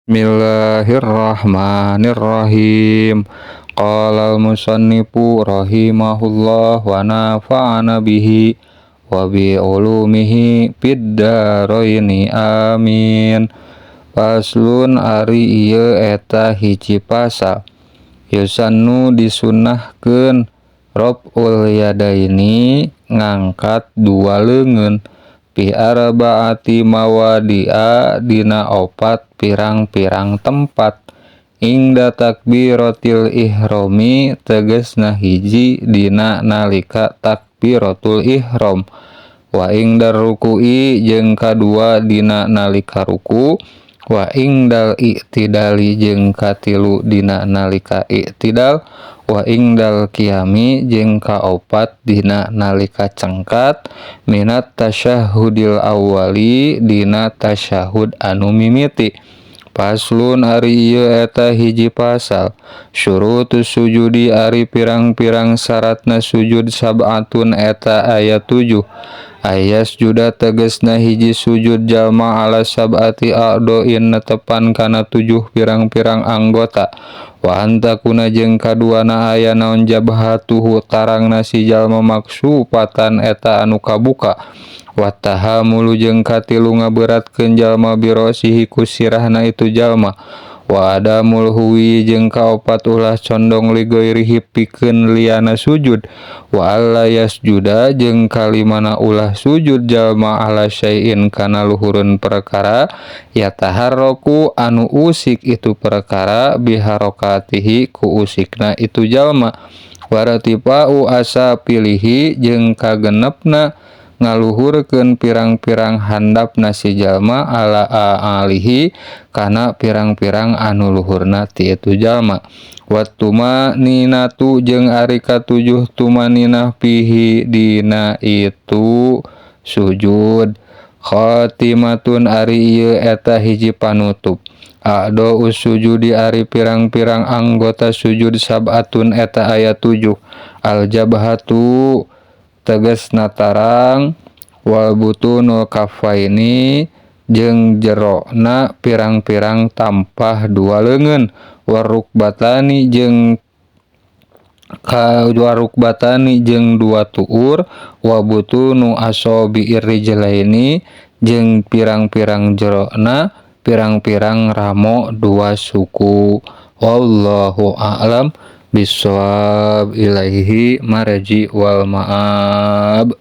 Bismillahirrahmanirrahim. Qala al-musannifu rahimahullah wa nafa'ana bihi wa bi ulumihi fid dharaini amin. Faslun ari ieu eta hiji pasal. Yusannu disunnahkeun raf'ul yadaini ngangkat dua leungeun fi arba'ati mawadi'a dina opat pirang-pirang tempat ingda takbiratil ihrami tegesna hiji dina nalika takbiratul ihram wa ingdar ruku'i jeung kadua dina nalika ruku wa ingdal i'tidali jeung katilu dina nalika i'tidal wa ingdal qiyami jeung kaopat dina nalika cengkat minat tasyahudil awwali dina tasyahud anu mimiti. Faslun ari ieu eta hiji pasal. Syurutus sujudi ari pirang-pirang syaratna sujud sab'atun eta aya 7. Ayasjuda tegesna hiji sujud jalma ala sab'ati a'dhoin netepan kana 7 pirang-pirang anggota. Wa antakuna jeung kaduana aya naon jabhatuhu tarangna si jalma maksufatan eta anu kabuka. Wa tahamulu jeung katilu ngaberatkeun jalma birosihi ku sirahna itu jalma. Wa adamul huwi jeung kaopat ulah condong ligoirihi pikeun liyana sujud. Wa alla yasjuda jeung kalimana ulah sujud jalma ala syai'in kana luhureun perkara yataharraku anu usik itu perkara biharokatihi ku usikna itu jalma. Waratifa'u asapilihi jeung kagenepna ngaluhurkeun pirang-pirang handapna si jalma ala alihi kana pirang-pirang anu luhurna ti itu jalma. Watuma ninatu jeung ari katujuh tumaninah fihi dina itu sujud. Khatimatun ari ieu eta hiji panutup. A'dha'u sujudi ari pirang-pirang anggota sujud sab'atun eta aya 7. Al jabhatu tegesna tarang wal butunul kafaini jeung jerona pirang-pirang tampah dua leungeun warukbatani jeung warukbatani jeung dua tuur wa butunu asabi'ir rijlaini jeung pirang-pirang jerona pirang-pirang ramo dua suku. Wallahu a'lam bissawab. Ilaihi marji wal ma'ab.